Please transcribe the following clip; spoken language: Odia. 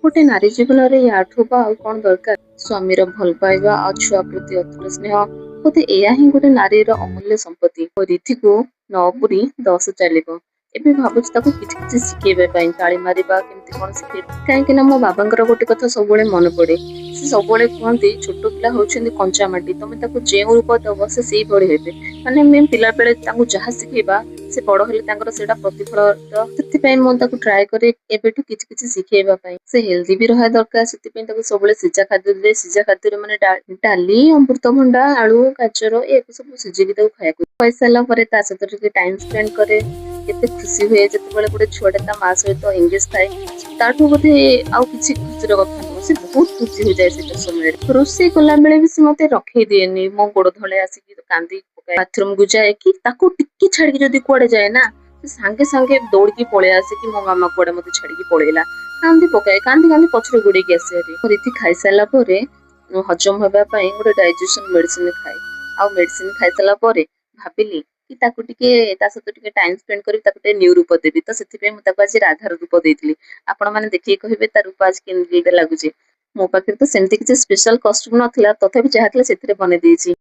ଗୋଟେ ନାରୀ ଜୀବନରେ ୟାଠୁ ବା ଆଉ କଣ ଦରକାର? ସ୍ୱାମୀର ଭଲ ପାଇବା ଆଉ ଛୁଆ ପ୍ରତି ଅତୁଟ ସ୍ନେହ, ବୋଧେ ଏଇଆ ହିଁ ଗୋଟେ ନାରୀର ଅମୂଲ୍ୟ ସମ୍ପତ୍ତି। ରିଧିକୁ 9 ପୁରି 10 ଚାଲିବ। ଏବେ ଭାବୁଛି ତାକୁ କିଛି କିଛି ଶିଖେଇବା ପାଇଁ, ତାଳି ମାରିବା କେମିତି କଣ ଶିଖେଇବି। କାହିଁକି ନା ମୋ ବାବାଙ୍କର ଗୋଟେ କଥା ସବୁବେଳେ ମନେ ପଡେ। ସେ ସବୁବେଳେ କୁହନ୍ତି, ଛୋଟ ପିଲା ହଉଛନ୍ତି କଞ୍ଚା ମାଟି, ତମେ ତାକୁ ଯେଉଁ ରୂପ ଦବ ସେ ସେଇଭଳି ହେବେ। ମାନେ ଆମେ ପିଲାବେଳେ ତାଙ୍କୁ ଯାହା ଶିଖେଇବା, ସେ ବଡ ହେଲେ ତାଙ୍କର ସେଇଟା ପ୍ରତିଫଳ। ସେଥିପାଇଁ ମୁଁ ତାକୁ ଟ୍ରାଏ କରେ ଏବେଠୁ କିଛି କିଛି ଶିଖେଇବା ପାଇଁ। ସେ ହେଲ୍ଦି ବି ରହିବା ଦରକାର। ସେଥିପାଇଁ ତାକୁ ସବୁବେଳେ ସିଝା ଖାଦ୍ୟ ଦିଏ। ସିଝା ଖାଦ୍ୟରେ ମାନେ ଡାଲି, ଅମୃତଭଣ୍ଡା, ଆଳୁ, ଗାଜର ଏକୁ ସବୁ ସିଝେଇକି ତାକୁ ଖାଇବାକୁ ଖାଇସାରିଲା ପରେ ତା ସହିତ ଟିକେ ଟାଇମ ସ୍ପେଣ୍ଡ କରେ। କେତେ ଖୁସି ହୁଏ ଯେତେବେଳେ ଗୋଟେ ଛୁଆଟା ତା ମା ସହିତ ଏଙ୍ଗେଜ ଥାଏ। ତାଠୁ ବୋଧେ ଆଉ କିଛି ଖୁସିର କଥା ନୁହଁ। ସେ ବହୁତ ଖୁସି ହେଇଯାଏ ସେଇଟା ସମୟରେ। ରୋଷେଇ କଲା ବେଳେ ବି ସେ ମତେ ରଖେଇ ଦିଏନି। ମୋ ଗୋଡ ତଳେ ଆସିକି କାନ୍ଦି ପକାଏ। ବାଥରୁମକୁ ଯାଏ କି ତାକୁ ଟିକେ ଛାଡିକି ଯଦି କୁଆଡେ ଯାଏ ନା, ସେ ସାଙ୍ଗେ ସାଙ୍ଗେ ଦୌଡିକି ପଳେଇ ଆସେ କି ମୋ ମାମା କୁଆଡେ ମତେ ଛାଡିକି ପଳେଇଲା। କାନ୍ଦି ପକାଏ, କାନ୍ଦି କାନ୍ଦି ପଛରେ ଗୋଡେଇକି ଆସେ ଭାରି। ରିଧି ଖାଇସାରିଲା ପରେ ହଜମ ହେବା ପାଇଁ ଗୋଟେ ଡାଇଜେସନ ମେଡିସିନ ଖାଏ। ଆଉ ମେଡିସିନ ଖାଇସାରିଲା ପରେ ଭାବିଲି କି ତାକୁ ଟିକେ ତା ସହିତ ଟିକେ ଟାଇମ ସ୍ପେଣ୍ଡ କରିବି, ତାକୁ ଟିକେ ନ୍ୟୁ ରୂପ ଦେବି। ତ ସେଥିପାଇଁ ମୁଁ ତାକୁ ଆଜି ରାଧାର ରୂପ ଦେଇଥିଲି। ଆପଣ ମାନେ ଦେଖିକି କହିବେ ତା ରୂପ ଆଜି କେମିତି ଲାଗୁଛି। ମୋ ପାଖରେ ତ ସେମିତି କିଛି ସ୍ପେଶାଲ କଷ୍ଟ୍ୟୁମ ନଥିଲା, ତଥାପି ଯାହା ଥିଲା ସେଥିରେ ବନେଇ ଦେଇଛି।